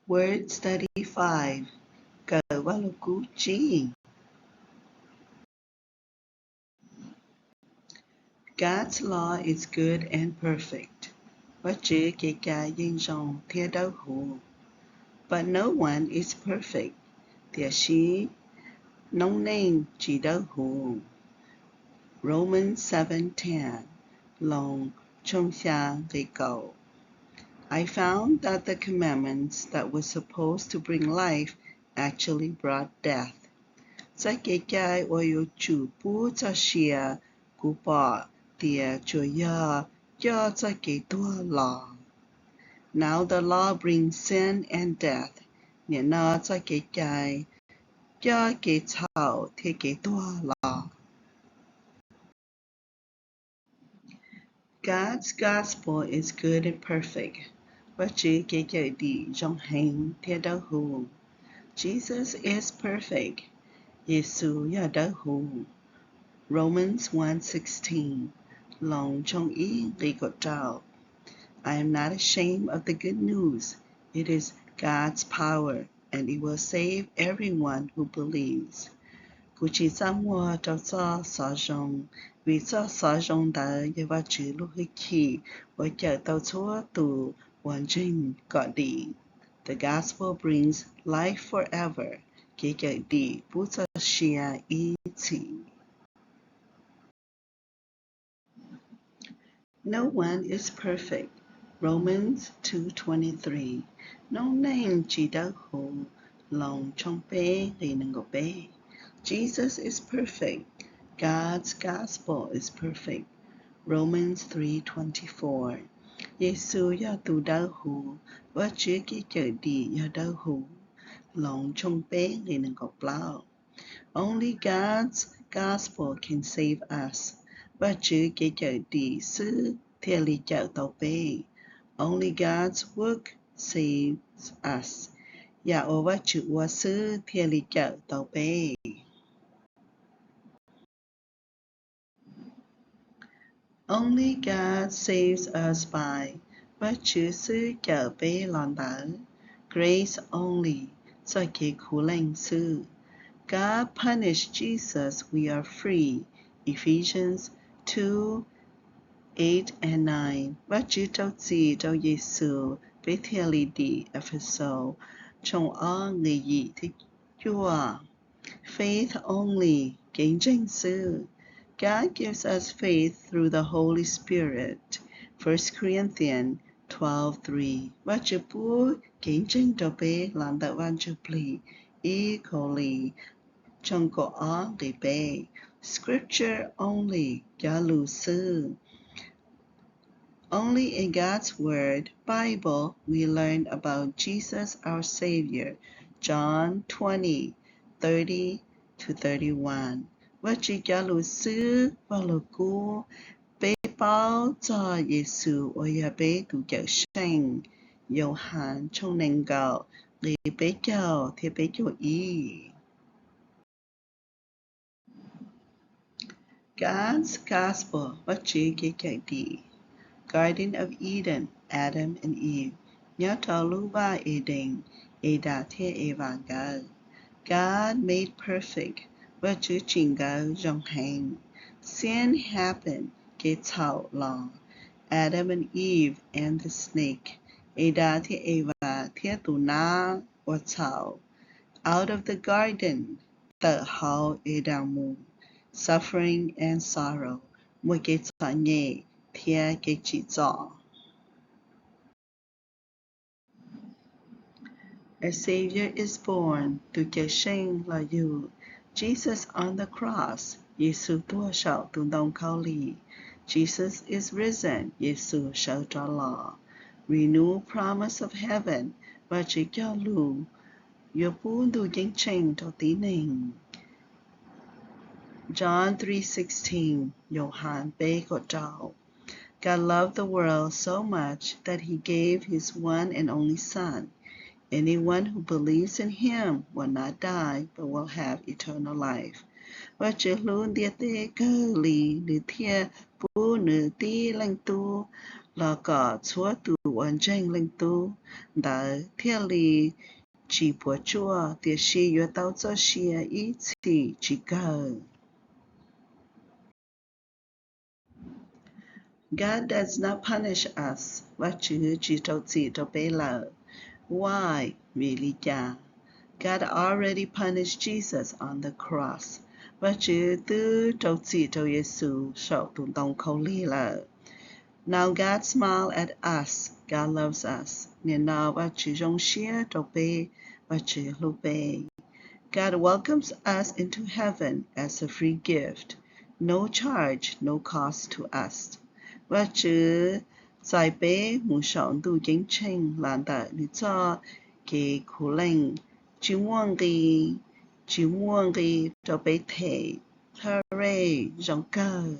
Word Study five. Kawm Vaj Lug Kub tsib. God's law is good and perfect. Vajtswv kev cai yeej zoo thiab dawb huv. But no one is perfect. Tiam sis noob neej tsis dawb huv. Romans seven ten, Loos tshooj xya nqe kaum. I found that the commandments that were supposed to bring life actually brought death. Txoj kev cai uas yuav tsum pub txoj sia, kuv pom tias tsuas yog coj txoj kev tuag los. Now the law brings sin and death. Nim no txoj kev cai coj kev txhaum thiab kev tuag los. God's gospel is good and perfect. Vajtswv kev cawm dim zoo heev thiab dawb huv. Jesus is perfect. Yexus yog dawb huv. Romans one sixteen, Loos tshooj ib nqe kaum rau. I am not ashamed of the good news. It is God's power, and it will save everyone who believes. Kuv tsis txaj muag rau txoj xov zoo, vim txoj xov zoo ntawd yog Vajtswv lub hwj chim uas cawm tau txhua tus uas ntseeg kom dim. The gospel brings life forever. Kev cawm dim pub txoj sia ib txhis. No one is perfect. Romans two twenty-three. Noob neej tsis dawb huv. Loos tshooj peb nqe nees nkaum peb. Jesus is perfect. God's gospel is perfect. Romans three twenty-four. Yexus yog tus dawb huv. Vajtswv kev cawm dim yog dawb huv. Loos tshooj peb nqe nees nkaum plaub. Only God's gospel can save us. Vajtswv kev cawm dim xwb thiaj li cawm tau peb. Only God's work saves us. Yam uas Vajtswv ua xwb thiaj li cawm tau peb. Only God saves us by. Vajtswv xwb cawm peb los ntawd. Grace only, txoj kev khuv leej xwb. God punished Jesus, we are free. Ephesians two, eight and nine. Vajtswv rau txim rau Yexus, peb thiaj li dim. Ephesos tshooj ob nqe yim thiab cuaj. Faith only, kev ntseeg xwb. God gives us faith through the Holy Spirit. First Corinthians twelve three. Vajtswv pub kev ntseeg rau peb los ntawm Vaj Ntsuj Plig. Ib Kauleos tshooj kaum ob nqe peb. Scripture only, cov lus xwb. Only in God's Word, Bible, we learn about Jesus our Savior, John twenty, thirty to thirty-one. Vajtswv cov lus xwb, Vaj Lug Kub, peb paub txog Yexus uas yog peb tus Cawm Seej, Yauhas tshooj nees nkaum nqe peb caug thiab peb caug ib. God's Gospel, Vajtswv kev cawm dim. Garden of Eden, Adam and Eve, nyob rau lub vaj Edees, Adas thiab Evas nkawd. God made perfect, Vajtswv tsim nkawd zoo heev. Sin happened, kev txhaum los. Adam and Eve and the snake, Adas thiab Evas thiab tus nab ua txhaum. Out of the garden, tawm hauv Edees mus. Suffering and sorrow, muaj kev txom nyem thiab kev tsim txom. A Savior is born, tus Cawm Seej los yug. Jesus on the cross, Yexus tuag saum tus ntoo khaub lig. Jesus is risen, Yexus sawv rov los. Renewed promise of heaven, Vajtswv cog lus yuav pub ntuj ceeb tsheej rau tib neeg. John three sixteen, Yauhas peb kaum rau. God loved the world so much that he gave his one and only Son. Anyone who believes in him will not die but will have eternal life. Vajtswv hlub ntiaj teb kawg li, nws thiaj pub nws tib leej tub los kom txhua tus uas ntseeg Leej Tub ntawd thiaj li tsis puas tsuaj, tiam sis yuav tau txoj sia ib txhis tsis kawg. God does not punish us. Vajtswv tsis rau txim rau peb lawm. Why? Vim li cas? God already punished Jesus on the cross. Vajtswv twb rau txim rau Yexus saum tus ntoo khaub lig lawm. Now God smile at us. God loves us. Nim no Vajtswv zoo siab rau peb. Vajtswv hlub peb. God welcomes us into heaven as a free gift, no charge, no cost to us. Vajtswv txais peb mus saum ntuj ceeb tsheej los ntawm nws txoj kev khuv leej, tsis muaj nqi, tsis muaj nqi rau peb them. Hooray, zoo kawg!